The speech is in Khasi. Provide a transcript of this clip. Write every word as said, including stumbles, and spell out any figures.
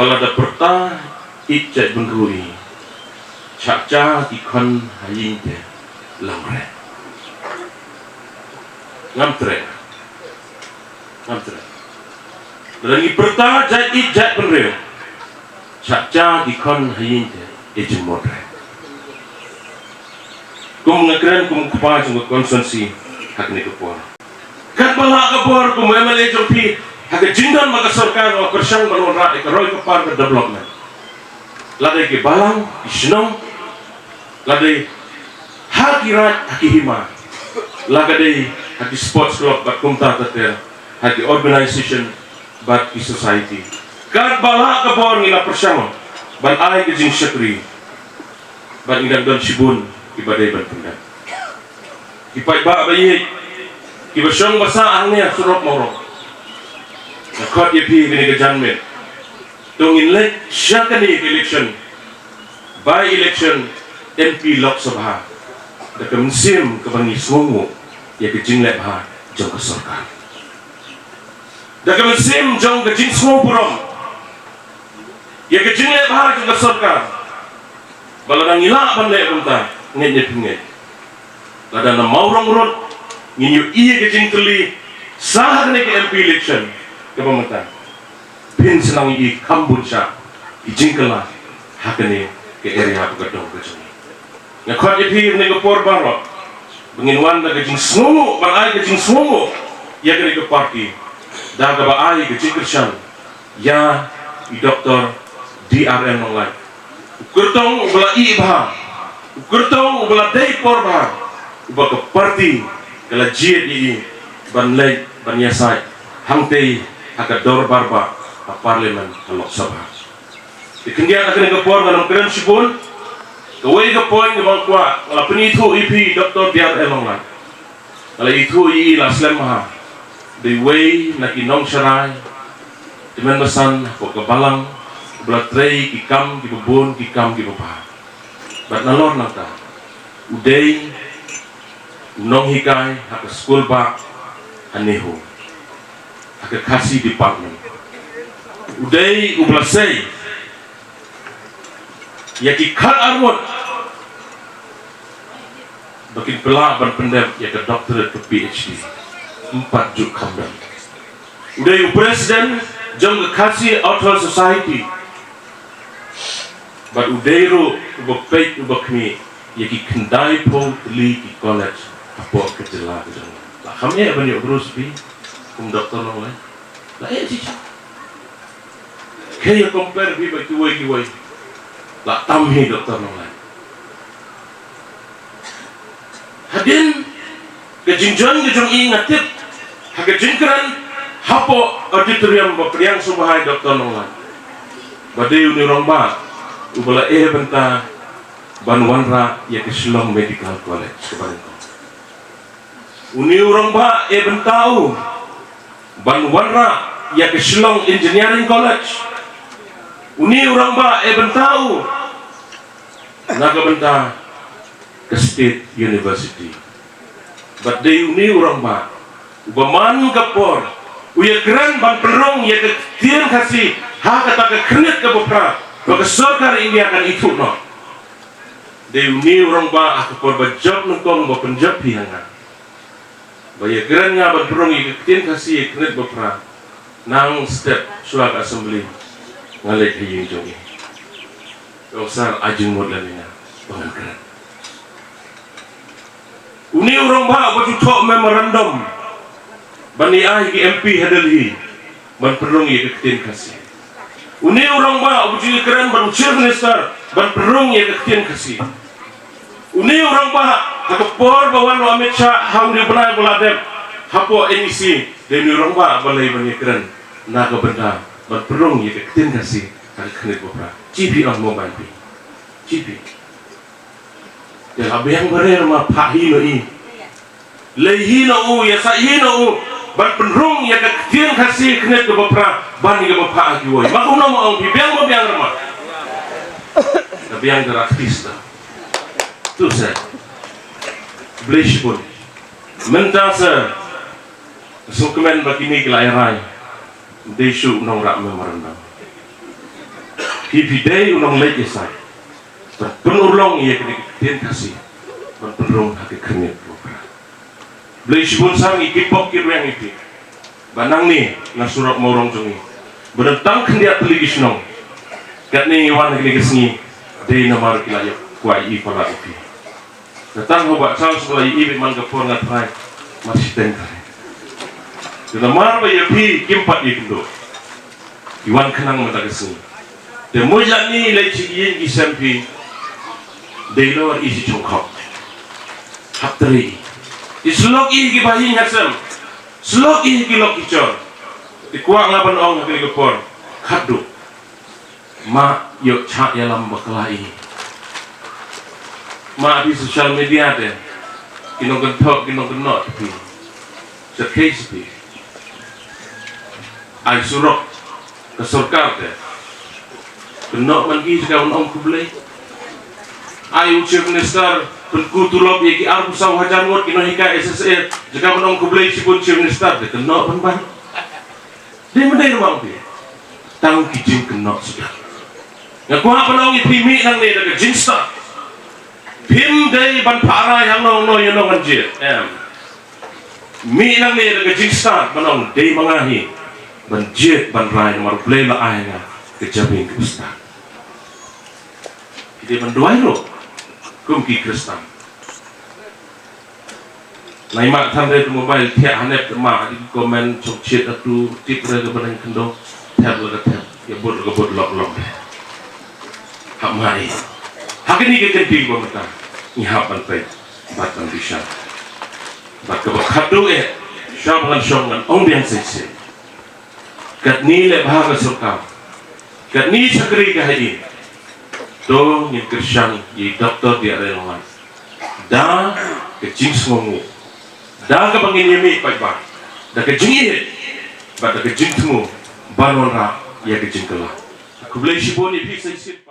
Lada pyrta ïeit jaitbynriew, shah ja ki khon ha ïing te long re. Ngam treh. Ngam treh. Lada ngi pyrta jait ïeit jaitbynriew, shah ja ki khon ha ïing te, e jingmut re. Kum nga kren kum u kpa jong ka constituency ha kane ka por. Katba lah ka bor kum u M L A jong phi, ha ka jingdon bad ka sorkar nga pyrshang ban wanrah ïa ka roi ka par ka development. Lada ki balang, ki shnong, lada ha ki raid, ha ki hima, lada ha ki sports club bad kumta ter ter, ha ki organisation bad ki society. Katba lah ka bor ngi la pyrshang ban ai ka jingshakri. Bad ngi dang don shibun kiba dei ban pyndep. Ki paidbah ba ïeit, kiba shong ba sah hangne ha surok Mawrong, nga khot ïa phi kane ka janmiet. To ngin leit sha kane ka election, by election, M P Lok Sabha, da ka mynsiem kaba ngi sngewnguh ïa ka jingleh bha jong ka sorkar. Da ka mynsiem jong ka jingsngewburom ïa ka jingleh bha jong ka sorkar. Ba lada ngi lah ban leh kumta, ngeit ne phi ngeit, lada na Mawrong Road ngin ïohi ïa ka jingkylli sha kane ka M P election kaba mynta, phin sa nang ïohi kham bun sha ki jingkylla ha kane ka area ba ka dong ka jong ngi. Nga khot ïa phi ha kane ka por baroh ba ngin wan da ka jingsngewnguh, ban ai ka jingsngewnguh ïa kane ka party da kaba ai ka jingkyrshan ïa i Doctor D R M Nonglait, u kyrtong uba la ïeit bha, u kyrtong uba la dei por bha, uba ka party ka la jied ïa i ban leit ban ïasaid hangtei ha ka dorbar bah ha Parliament ha Lok Sabha. Te khyndiat ha kane ka por ngan ym kren shibun. Kawei ka point kaba nga kwah, nga la pynithuh ïa phi Doctor D R M Nonglait. Nga la ithuh ïa i la slem bha. Dei uwei na ki nongsharai tymmen basan hapoh ka balang uba la trei ki kam kiba bun, ki kam kiba bha. Bad nalor nangta, u dei u nonghikai ha ka skul bah ha NEHU, ha ka Khasi department. U dei uba la sei ïa ki khatar ngut ba kin pynlah ban pyndep ïa ka doctorate ka P H D. Ym pat ju kham don. U dei u president jong ka Khasi Author Society. Bad u dei ruh uba peit uba khmih ïa ki khyndai phew tylli ki college hapoh ka jylla ka jong ngi. La kham eh ban ïoh bru sbi kum Doctor Nonglait? La eh shisha. Kei ïa compare phi bad kiwei kiwei. La tam hi Doctor Nonglait. Hadien ka jingjoin ka jong i nga tip ha ka jingkren hapoh auditorium ba pdiang sngewbha ïa i Doctor Nonglait, ba dei une u rangbah uba la eh bynta ban wanrah ïa ka Shillong Medical College kaba nyngkong. Une u rangbah eh bynta u ban wanrah ïa ka Shillong Engineering College. Une u rangbah eh bynta u na ka bynta ka State University. Bad dei une u rangbah uba man ka por u ïakren ban pynrung ïa ka ktien Khasi ha kata ka khyrnit kaba phra ba ka sorkar India kan ithuh noh. Dei une u rangbah ha ka por ba jop nyngkong ba pynjop phi ha nga, ba ïakren nga ban pynrung ïa ka ktien Khasi ha ka khyrnit ba phra. Nang step shuwa ka assembly nga leit ha ïing jong i. Ka officer ai jingmut lem ïa nga ba ngan kren. Une u rangbah uba ju thoh memorandum ban ïa ai ki M P ha Delhi ban pynrung ïa ka ktien Khasi. Une u rangbah uba ju ïakren bad u Chief Minister ban pynrung ïa ka ktien Khasi. Une u rangbah ha ka por ba wan u Amit Shah ha une u bnai ba la dep hapoh N E C, dei une u rangbah ba leit ban ïakren na ka bynta ban pynrung ïa ka ktien Khasi ha ka khyrnit ba phra. Chi phi ong mo ban phi? Chi phi? Te la biang ba rer ma, phah hi noh i. Lei hi noh u, ïasaid hi noh u ban pynrung ïa ka ktien Khasi khyrnit kaba phra ban ïa kaba phah ha kiwei. Ma kumno ma ong phi, biang ma biang re ma? Ka biang ka rat kis da. Tu se. Blei shibun. Mynta se sngewkmen ba kine ki la ïa rai. Dei shu nongrah memorandum. Ki phi dei u nongleit ïasai ban pynurlong ïa kane ka ktien Khasi ban pynrung ha ka khyrnit. Blei shibun sam ngi kit bok kit rwiang ïa phi. Ba nangne na surok Mawrong jong ngi ba don tang khyndiat tylli ki shnong. Katne ngi wan ha kane ka sngi dei namar ki la ïa kwah ïa i palat ïa phi. Nga tang haba Charles ba la ïa i beit man ka por nga tharai mar shiteng tharai. Te namar ba ïa phi kim pat ïa kynduh. Ki wan khnang mynta ka sngi. Te muj lane leit sha ki ïing ki sem phi. Dei lor i shi chongkhop. Hap trei i. I slok i ki ba ïing ha sem. Slok i ki lok ki chor. Te kwah nga ban ong ha kane ka por. Khatduh. Ma ïoh chah ïalam bakla i. Ma phi social media te. Ki nongkynthoh ki nongkynnoh te phi. Sa case phi. Ai surok ka sorkar te. Kynnoh man ki jaka ban ong khublei. Ai u Chief Minister pynku tulop ïa ki arphew saw hajar ngut ki nonghikai S S A jaka ban ong khublei shibun Chief Minister te kynnoh ban ban. Dei mynta ruh ong phi. Tang ki jingkynnoh suda. Nga kwah ban ong ïa phi mih nangne da ka jingstad. Phim dei ban phah rai hangno hangno ïano ngan jied. Em. Mih nangne da ka jingstad ban ong dei ma nga hi ban jied ban rai namar U Blei la ai nga ka jabieng kaba stad. Ki dei ban duwai ruh kum ki Khristan. Nai ma than re tu mobile thiah hanep te ma di comment chok chit atu tip re ka banang khyndew thep la ka thep ya bud la ka bud lok lok re. Hap ma i. Ha kani ka kynti ba mynta ngi hap ban peit bad ban bishar. Bad kaba khatduh eh sha ba ngan shong ngan ong biang shisien. Katni leh bha ka sorkar. Katni chakri ka ha i. To ngin kyrshan i doktor Diah Rynlait. Da ka jingsngewnguh. Da kaba ngin ïa mih paidbah. Da ka jingïeit. Bad da ka jingthmu ban wanrah ïa ka jingkylla. Khublei shibun ïa phi sa shisien.